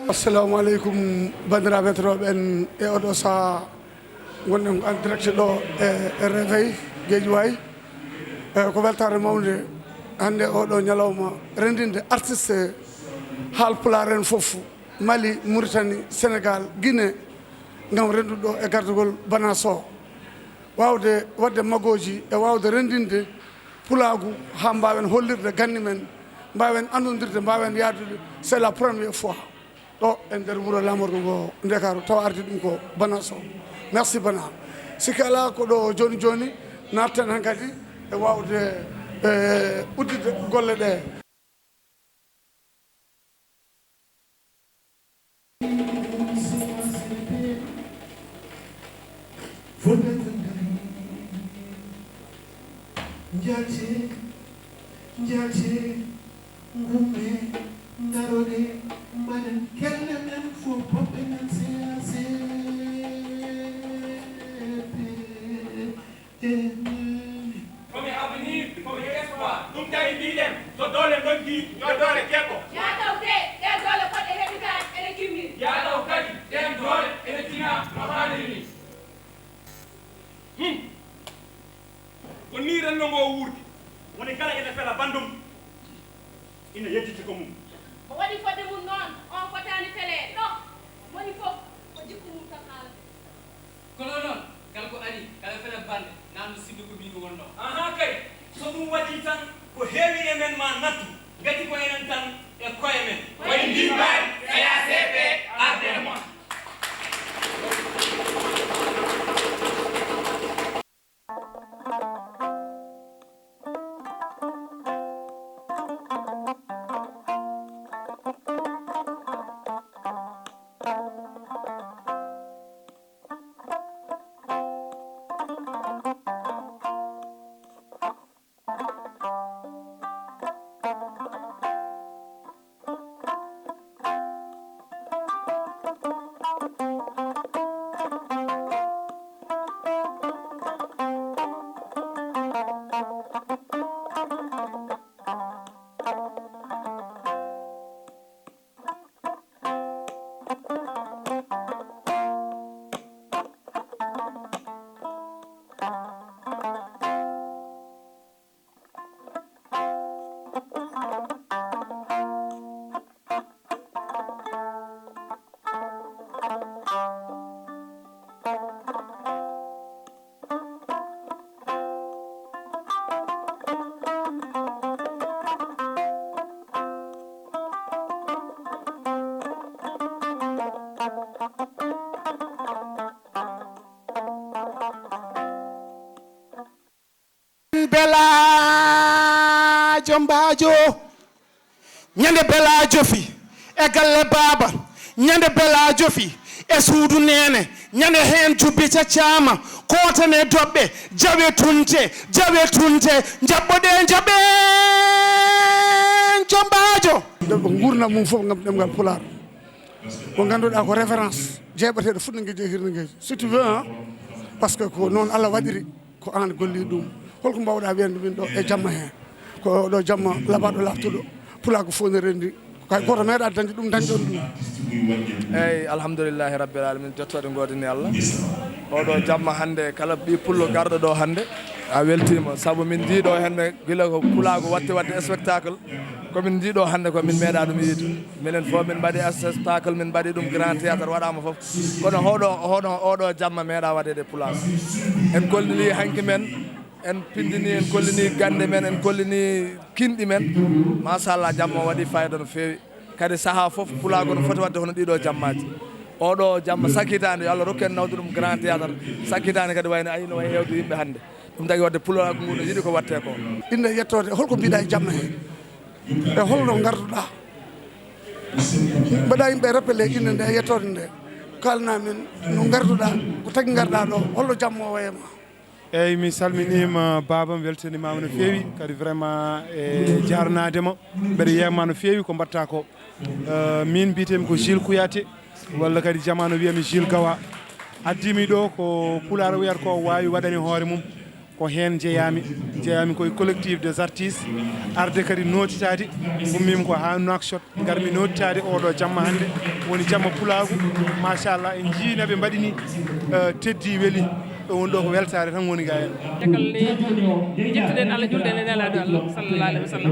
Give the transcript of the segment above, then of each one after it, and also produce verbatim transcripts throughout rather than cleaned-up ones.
Assalamu aleykum, banndiraaɓe heɗotooɓe en e oɗo sahaa. Ngonɗen ko en direct ɗo e, e Réveil Guédiawaye. E, ko weltaare mawnde hannde oɗo ñalawma renndinde artiste Haalpulaar en fof, Mali, Mauritanie, Sénégal, Guinée, ngam renndude ɗo e gardagol Bana Soh. Waawde waɗde magooji e waawde renndinde pulaagu haa mbaawen hollirde ganni men, mbaawen annondirde, mbaawen yahdude. C'est la première fois ɗo e nder wuro laamorgo ngo Ndakaaru, tawa ardi ɗum ko Bana Soh. Merci Bana. Sikki alaa ko ɗo jooni jooni naateten hankadi e waawde, e, udditde golle ɗe. Njalte, njalte, ngumme, ndarode, mbaɗen kelle men fof, poppe men C A C P. Ko mi avenir, ko mi espoir. Ɗum tawi mbiɗen, so doole ndoggi, yo doole keɓo. Yaa taw de, ɗeen doole fotɗe heɓitaade ene kimmini. Yaa taw kadi, ɗeen doole ene tina no haaniri ni. Hmm. Ko nii renndo ngoo wuurdi. Woni kala ene fela banndum, ina yejjiti ko mum. Mo waɗi fodde mum noon, oon fotaani feleede. Ɗo woni fof, ko jikku mum tan haalata. Kono noon, kala ko ari, kala fela bannde, naamno siddo ko miin wonnoo. Ahaa kay, so ɗum waɗii tan, ko heewi e men maa nattu, ngati ko enen tan e koye men. Ko en ndimmaani, C A C P arde e mon. Belaajo Mbaajo, ñande Belaajo fi e galle baaba, ñande Belaajo fi e suudu neene, ñande heen jubbi caccaama, kootane doɓɓe, jawe tunte, jawe tunte, njaɓɓo ɗe, njaɓe Jombaajo. Ɓe ko nguurndam mum fof ngam ɗemngal Pulaar. Mo ngannduɗaa ko référence jeeɓateeɗo fuɗnaange e hirnaange, si tu veux, hein, parce que ko noon Allah waɗiri, ko aan golli ɗum. Holko mbaawɗaa wiyande min ɗo e jamma hee? Ko ɗo jamma laɓaaɗo laaɓtuɗo, pulaagu fof ne renndi. Ko hay gooto meeɗaa dañde ɗum, dañɗon ɗum. Eeyi, alhamdulillahi rabbil alamin, jettooɗe ngoodani Allah. Oɗo jamma hannde, kala ɓii pullo garɗo ɗo hannde, a weltiima. Sabu min njii ɗo hannde, gila ko pulaagu waɗti waɗde spectacle, ko min njii ɗo hannde ko min meeɗaa ɗum yiide. Minen fof min mbaɗi spectacle, min mbaɗi ɗum grand théâtre, waɗaama fof. Kono hoɗo, hoɗo, oɗo jamma meeɗaa waɗeede pulaagu. En kollini hanki men, en pindini, en kollini gannde men, en kollini kinɗi men. Machallah, jamma o waɗi fayida no feewi. Kadi sahaa fof pulaagu no foti waɗde hono ɗiɗo jammaaji. Oɗo jamma sakkitaande, yo Allah rokku en nawde ɗum grand théâtre. Sakkitaande kadi wayno ayi no wayi heewde yimɓe hannde. Ɗum tagi waɗde pulaagu ngu no yiɗi ko waɗte ko. Inde yettoode, holko mbiɗa e jamma he? E holno ngarduɗaa? Mbaɗa yimɓe rappelé inde nde e yettoode nde. Kaalna min no ngarduɗaa, ko tagi ngarɗaa ɗo, holno jamma o wayi ma? Eyyi, mi salminiima, baaba, mi weltanimaama no feewi, kadi vraiment e jaarnaade ma, mbeɗa yeema no feewi ko mbaɗta ko. Eh, min mbiyetemi ko Gilles Kouyaté, walla kadi jamaanu wiyami Gilles Gawa. Addimi ɗo ko pulaar wiyata ko waawi waɗani hoore mum. Ko heen njeyaami, njeyaami ko e collectif des artistes, arde kadi nootitaade, ngummiimi ko haa Nouakchott, ngarmi nootitaade ooɗo jamma hannde, woni jamma pulaagu, machallah, en njiyii no ɓe mbaɗi ni, eh, teddii, weli, ɗo woni ɗo ko weltaare tan woni ga en. Caggal nde jettuɗen Allah, julde e nelaaɗo Allah, sallallahu alaihi wa sallam.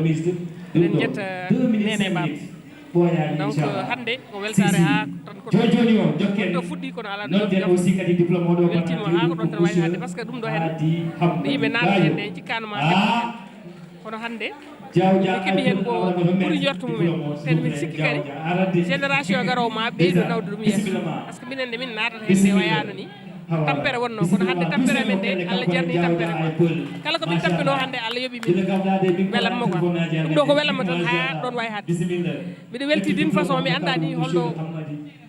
Eɗen njetta neene e baaba. Donc, hannde ko weltaare haa tan ko ɗo fuɗɗi, kono alaa ɗo weltiima haa ko ɗon tan wayi hannde, parce que ɗum ɗo heen no yimɓe naata heen, en cikkaano ma keɓa heen. Kono hannde, min keɓi heen ko ɓuri njortu mumen. Nden min sikki kadi génération garoowo ma ɓeydo nawde ɗum yeeso. Parce que minen nde min naatata heen nde wayaano ni, tampere wonno, kono hannde tampere amen nde, Allah jarni tampere. Kala ko min tampinoo hannde, Allah yoɓi min welamma quoi. Ɗum ɗo ko welamma tan haa ɗon wayi hannde. Mbiɗo welti d'une façon, mi anndaa ni holno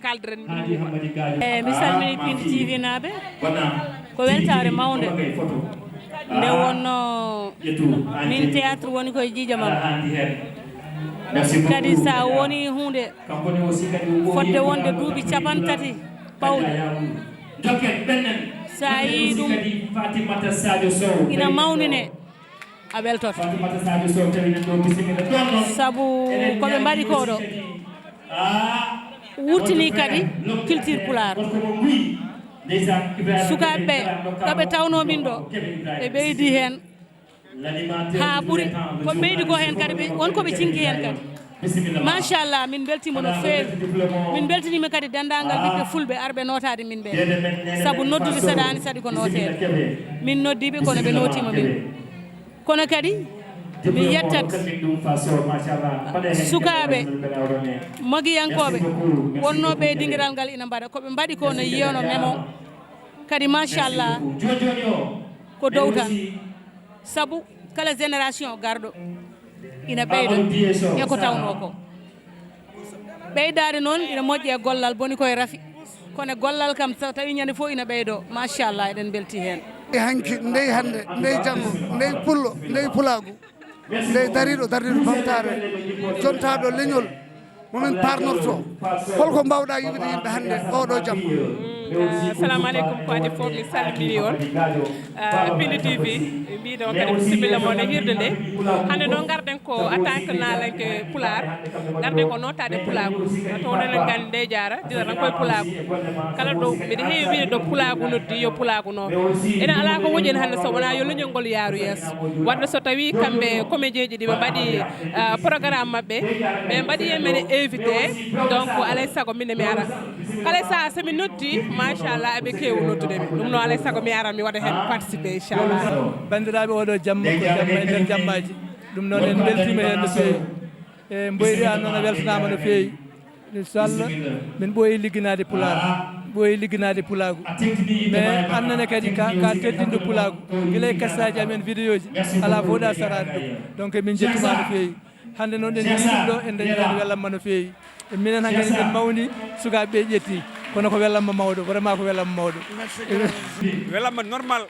kaaldiren ɗum ni quoi. Eyi, mi salmini Pindi T V naaɓe. Ko weltaare mawnde. Nde wonno min théâtre woni koye jiijam am. Kadi so a woni huunde fodde wonde duuɓi capanɗe tati pawɗi, so a yii ɗum ina mawnine, a weltoto. Sabu ko ɓe mbaɗi ko ɗo wurtini kadi culture pulaar. Sukaaɓe ɓe, ɗo ɓe tawnoo min ɗo, ɓe ɓeydi heen haa ɓuri. Ko ɓeydi ko heen kadi, ɓe, won ko ɓe cinki heen kadi. Machallah, min mbeltiima no feewi. Min mbeltiniima kadi denndaangal ɓiɓɓe fulɓe arɓe nootaade min ɓe. Sabu noddude saɗaani, saɗi ko nooteede. Min noddiiɓe, kono ɓe nootiima min. Kono kadi mi yettat sukaaɓe magiyankooɓe wonnooɓe e dingiral ngal ina mbaɗa. Ko ɓe mbaɗi ko no yiyanoo memo. Kadi machallah, ko dow tan. Sabu kala génération garɗo ina ɓeyda e ko tawnoo ko. Ɓeydaade noon ina moƴƴi e gollal, boni koye rafi. Kono e gollal kam, so tawii ñande fof ina ɓeydoo, machallah, eɗen mbeltii heen. E hanki, ndey hannde, ndey janngo, ndey pullo, ndey pulaagu, ndey dariiɗo, dardiiɗo ɓamtaare, jontaaɗo leñol, mo min paarnortoo. Holko mbaawɗaa yiɗude yimɓe hannde, ooɗo jamma? Assalamu aleykum, ko adii fof, mi salmini on. Ah, Pindi T V, mbiɗo kadi bisimilla mon e hirde nde. Hannde noon ngarɗen ko en tant que naalanke pulaar, ngarɗen ko nootaade pulaagu. Taw onon en nganndi nde jaara, dina tan koye pulaagu. Kala ɗo mbiɗa heewi wiide ɗo pulaagu noddi, yo pulaagu nooto. Enen alaa ko woƴen hannde so wonaa yo leñol ngol yaaru yeeso. Wadde so tawii kamɓe comédien ji ɗi ɓe mbaɗi, ah, programme maɓɓe, ɓe mbaɗi e men invité, donc alay sago minen mi ara. Kala saha so mi noddi, machallah, eɓe keewi noddude mi. Ɗum noon alay sago mi ara, mi waɗa heen participer, inchallah. Banndiraaɓe, oɗo jamma ko jamma e nder jammaaji. Ɗum noon en mbeltiima heen no feewi. E Mboyri, aan noon a weltanaama no feewi. Inchallah, min ɓooyi ligginaade pulaar, ɓooyi ligginaade pulaagu. Mais aan nene kadi ka, ka teddinɗo pulaagu. Gila e kasaaji amen, vidéo ji, alaa fof ɗa saraade ɗum. Donc min njettumaa no feewi. Hannde noon ɗen njii ɗum ɗo, en dañi heen welamma no feewi. E minen hankadi min mawni, sukaaɓe ɓe ƴetti. Kono ko welamma mawɗo, vraiment ko welamma mawɗo. Welamma normal.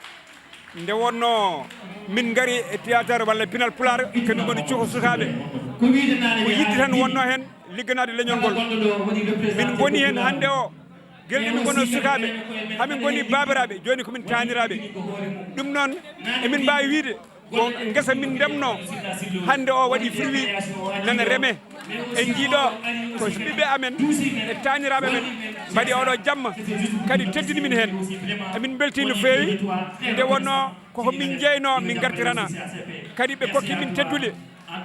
Nde wonnoo min ngari e théâtre walla pinal pulaar, ko min ngoni cuko sukaaɓe. Ko yiɗde tan wonnoo heen, ligganaade leñol ngol. Min ngoni heen hannde o, gila min ngonoo sukaaɓe, haa min ngoni baabiraaɓe, jooni ko min taaniraaɓe. Ɗum noon, emin mbaawi wiyde ko ngesa min ndemnoo, hannde o waɗi fruit, nana remee. En njii ɗo ko ɓiɓɓe amen e taaniraaɓe men mbaɗi oɗo jamma, kadi teddini min heen. Emin mbeltii no feewi, nde wonnoo koko min njeynoo, min ngartirana. Kadi ɓe kokki min teddude,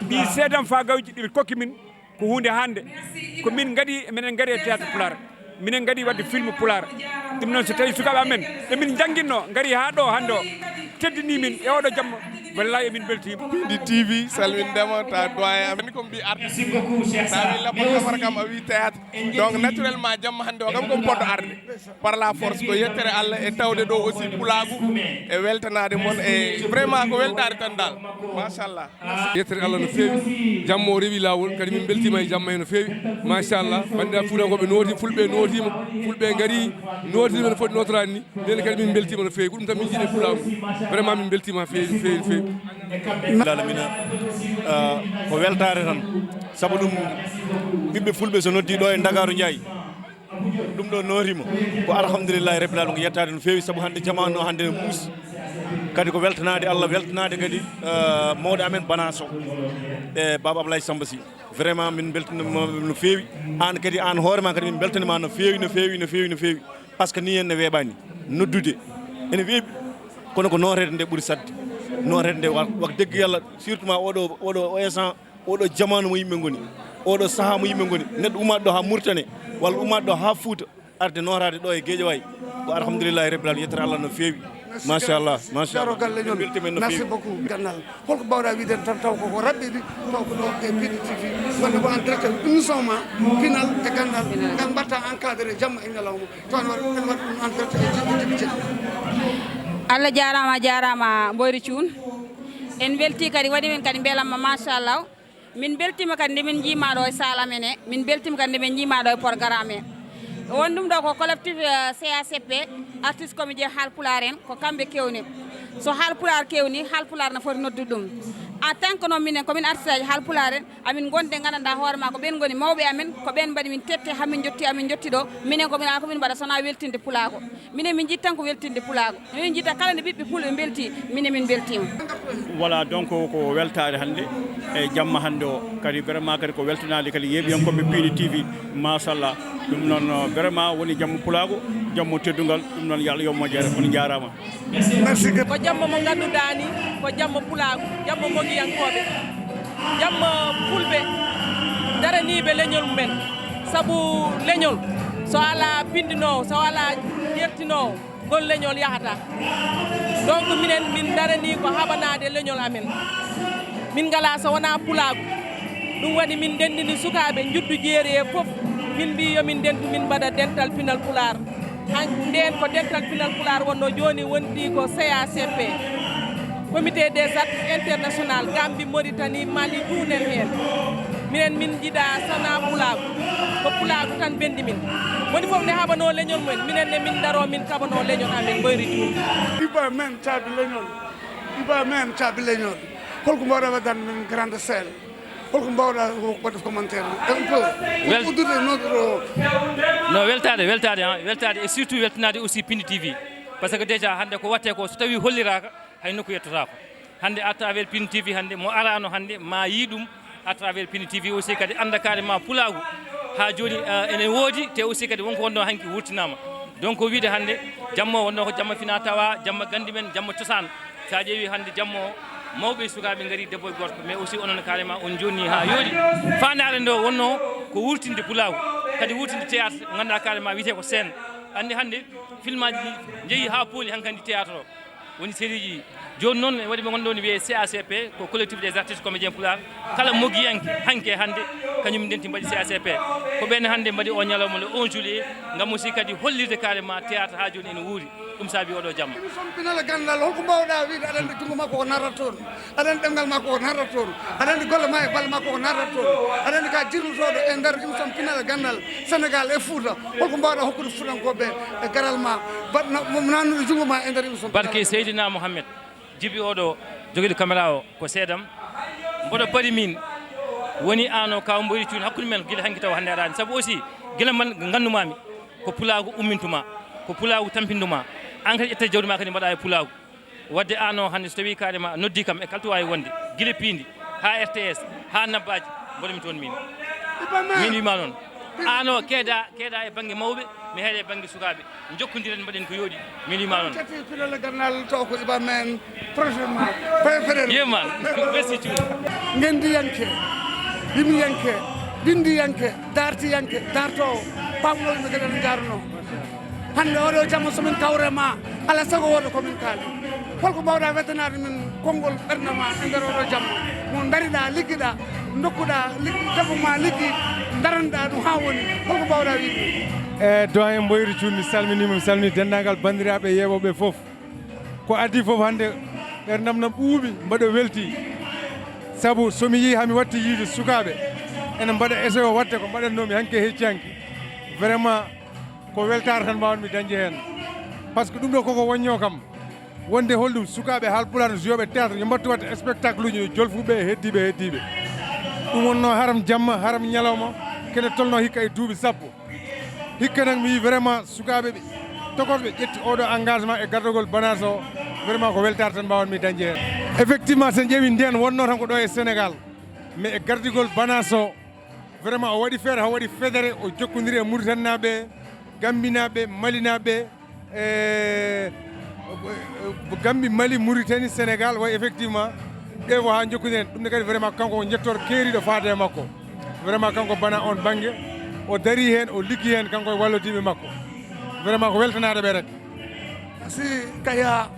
ɗi seedam faagawji ɗi ɓe kokki min, ko huunde hannde. Ko min ngaɗi, minen ngaɗi e théâtre pulaar. Minen ngaɗi waɗde film pulaar. Ɗum noon, so tawii sukaaɓe amen, ɓe min njannginnoo, ngari haa ɗo hannde o, teddini min e oɗo jamma, wallahi emin mbeltiima. Pindi T V salmindema, ta doyen amen ko mbi art. Merci beaucoup, cher Sir. Sa wi Lappa Camara kam a wi théâtre. Donc naturellement jamma hannde o kam ko mi poɗɗo arde. Par la force ko yettere Allah e tawde ɗo aussi pulaagu e weltanaade mon e vraiment ko weltaare tan dal. Machallah. Yettere Allah no feewi. Jamma o rewi laawol, kadi min mbeltiima e jamma he no feewi. Machallah. Banndiraaɓe Fuutankooɓe nooti, Fulɓe nootiima, Fulɓe ngarii, nootiima no foti nootoraade ni. Minen kadi min mbeltiima no feewi. Ko ɗum tan min njiɗi e pulaagu. Vraiment min mbeltiima feewi, feewi, feewi. Alamina, ah, ko weltaare tan. Sabu ɗum ɓiɓɓe Fulɓe so noddii ɗo e Ndakaaru njaay. Ɗum ɗo noorima ko alhamdulillahi rabbil alamin, ko yettaade no feewi, sabu hannde jamaanu o hannde no muusi. Kadi ko weltanaade Allah, weltanaade kadi, eh, mawɗo amen Bana Sow e Baaba Ablaye Samba Sy. Vraiment, min mbeltaniima no feewi. Aan kadi, aan hoore ma kadi, min mbeltaniima no feewi, no feewi, no feewi, no feewi. Par ce que nii en ne weeɓaani. Noddude ene weeɓi, kono ko nooteede nde ɓuri saɗde. Nooteede nde wa-, wax dëgg Yàlla, surtout ma oɗo, oɗo, o instant, oɗo jamaanu mo yimɓe ngoni, oɗo sahaa mo yimɓe ngoni, neɗɗo ummaɗo ɗo haa Mauritanie, walla ummaɗo ɗo haa Fuuta, arde nootaade ɗo e Guédiawaye, ko alhamdulillahi rabbil alamin, yettere Allah no feewi. Machallah, machallah. Jaro galle ñon. Merci beaucoup, Gandal. Holko mbawɗa wiide tan, taw koko raɓɓiɗi, taw ko ɗo e Pini T V, wonde ko en direct émission ma, Pinal e Gandal, ngal mbatta encadré jamma e ñalawma, taw en waɗ-, en waɗ ɗum en direct e jibbi jibbi jibbi. Allah jaaraama, jaaraama Mboyri Cuun. En mbeltii kadi, waɗi men kadi mbelamma, machallah. Min mbeltiima kadi nde min njiimaa ɗo e salle amen he, min mbeltiima kadi nde min njiimaa ɗo e programme he. Won ɗum ɗo ko collectif, eh, C A C P, artiste comédien Haalpulaar en, ko kamɓe kewni. So Haalpulaar kewni, Haalpulaar no foti noddude ɗum. En tant que noon minen ko min artiste aji Haalpulaar en, amin ngondi ɗo nganndanɗaa hoore ma ko ɓeen ngoni mawɓe amen, ko ɓeen mbaɗi min tette haa min njotti, amin njotti ɗo. Minen ko min, ko min mbaɗa so wonaa weltinde pulaagu. Minen min njiɗ tan ko weltinde pulaagu. Minen njiɗ tan kala nde ɓiɓɓe pulɓe mbelti, minen min mbeltiima. Voilà, donc ko weltaare hannde e jamma hannde o. Kadi vraiment kadi ko weltanaade kadi yeeɓiyankooɓe Pini T V. Machallah. Ɗum noon, vraiment woni jamma pulaagu, jamma teddungal. Ɗum noon yo Allah yoɓ moƴƴere. On njaaraama. Merci. Ko jamma mo ngannduɗaa ni, ko jamma pulaagu, jamma mogiyankooɓe, jamma fulɓe daraniiɓe leñol mumen. Sabu leñol, so alaa pinndinoowo, so alaa jertinoowo, ngol leñol yahataa. Donc minen, min ndaranii ko haɓanaade leñol amen. Min ngalaa so wonaa pulaagu. Ɗum waɗi min ndenndini sukaaɓe njuddu jeeri he fof. Min mbii yo min ndentu, min mbaɗa dental pinal pulaar. Han-, ndeen ko dental pinal pulaar wonnoo, jooni wonti ko C A C P, Comité des Artistes International, Gambie, Mauritanie, Mali, tout nen heen. Minen min njiɗaa so wonaa pulaagu, ko pulaagu tan benndi min. Woni fof ne haɓanoo leñol mumen, minen ne min ndaroo, min kaɓanoo leñol amen, Mboyri Cuun. Iba men caabi leñol, Iba men caabi leñol. Holko mbawɗa waɗande min grande sœur? Holko mbawɗa waɗde commentaire un peu? Wel- Uddude notre... No, weltaade, weltaade, ah, weltaade, et surtout weltanaade aussi Pini T V. Par ce que déjà hannde ko waɗtee ko, so tawii holliraaka, hay nokku yettotaako. Hannde à travers Pini T V, hannde mo araano hannde ma yii ɗum à travers Pini T V aussi kadi annda carrément pulaagu. Haa jooni, ah, ene woodi, te aussi kadi wonko wonnoo hanki wurtinaama. Donc ko wiide hannde jamma o wonnoo ko jamma fina tawa, jamma ganndi men, jamma cosaan. So a ƴeewi hannde jamma o, mawɓe e sukaaɓe ngari, debbo e gorko, mais aussi onon carrément on jonni haa yooɗi. Faandaare nde wonnoo ko wurtinde pulaagu, kadi wurtinde théâtre, ngannduɗaa carrément wiyetee ko scène. Anndi hannde filmaaji ɗi njehi haa pooli hankandi théâtre o. Woni série ji. Jooni noon, waɗi ɓe ngonɗo woni wiyee C A C P, ko Collectif des Artistes Comédiens Pulaar. Kala mogiyanke hanki e hannde, kañum ndenti mbaɗi C A C P. Ko ɓeen hannde mbaɗi o ñalawma le onze juillet, ngam aussi kadi hollirde carrément théâtre haa jooni ene wuuri. Ɗum saabi oɗo jamma. Émission Pinal e Ganndal, holko mbawɗa wiide? Aɗa anndi junngo ma koko naatata toon, aɗa anndi ɗemngal ma koko naatata toon, aɗa anndi golle ma e balle ma koko naatata toon, aɗa anndi ka jirlotooɗo e nder émission Pinal e Ganndal, Sénégal e Fuuta. Holko mbawɗa hokkude fuutankooɓe e garal ma, baɗ-, na-, mo naatnude junngo ma e nder émission Pinal e Ganndal? Barke Seydina Mohamed, jibi oɗo jogiiɗo caméra o ko seedam. Mboɗo pari min, woni aan o kaw Mboyri Cuun hakkunde men gila hanki taw hannde aɗa anndi. Sabu aussi gila man nganndumaami ko pulaagu ummintuma, ko pulaagu tampinduma. Aan kadi ƴetta jawdi ma kadi mbaɗa e pulaagu. Wadde aan o hannde so tawii carrément a noddi kam e kaltuwaawi wonde, gila piindi haa R T S, haa nabbaaji, mboɗo mi toon min. Min wima noon, aan o keeda, keeda e bannge mawɓe, mi heeda e bannge sukaaɓe. Njokkondiren, mbaɗen ko yooɗi, min wima noon. Cati Pinal e Ganndal taw ko Iba Men, prochainement. Préféré. Yeman, merci Cuun. Ngenndiyanke, yimiyanke, binndiyanke, daartiyanke, daartoowo, paamnooɗo yimɓe kadi ene njaarnoo. Hannde oɗo jamma so min kawre ma, alaa sago wooda ko min kaali. Holko mbawɗa weddanaade min konngol ɓernde ma e nder oɗo jamma? Mo ndariɗa, liggiɗa, ndokkuɗa, lig-, debbo ma liggi, ndaranɗa ɗum haa woni. Holko mbawɗa wiide? E doyen Mboyri Cuun, mi salminiima, mi salmini denndaangal banndiraaɓe yeeɓooɓe fof. Ko adii fof hannde ɓerndam na ɓuuɓi, mbaɗa weltii. Sabu so mi yii haa mi watti yiide sukaaɓe ene mbaɗa essai o waɗde ko mbaɗatnoomi hanki e hecci hanki. Vraiment ko weltaare tan mbaawmi dañde heen. Par ce que ɗum ɗo koko woññoo kam. Wonde holɗum sukaaɓe Haalpulaar no joueɓe théâtre yo mbattu waɗde spectacle uji no Jolfuɓe e heddiiɓe, heddiiɓe. Ɗum wonnoo haram jamma, haram ñalawma, kene tolnoo hikka e duuɓi sappo. Hikka nak mi yii vraiment sukaaɓe ɓe tokorɓe ƴetti oɗo engagement e gardagol Bana Sow o. Vraiment ko weltaare tan mbaawatmi dañde heen. Effectivement, so en ƴeewi ndeen wonnoo tan ko ɗo e Sénégal, mais e gardigol Bana Soh, vraiment o waɗi feere, o waɗi federe, o jokkondiri e Muritaninaaɓe, Gambinaaɓe, Malinaaɓe, e Gambi, Mali, Mauritanie, Sénégal, way effectivement, ɓe fof haa jokkondiren. Ɗum ne kadi vraiment kanko ko njettoor keeriiɗo faade e makko. Vraiment kanko Bana on bannge, o darii heen, o liggii heen, kanko e wallodiiɓe makko. Vraiment ko weltanaade ɓe rek. Merci, Kaya.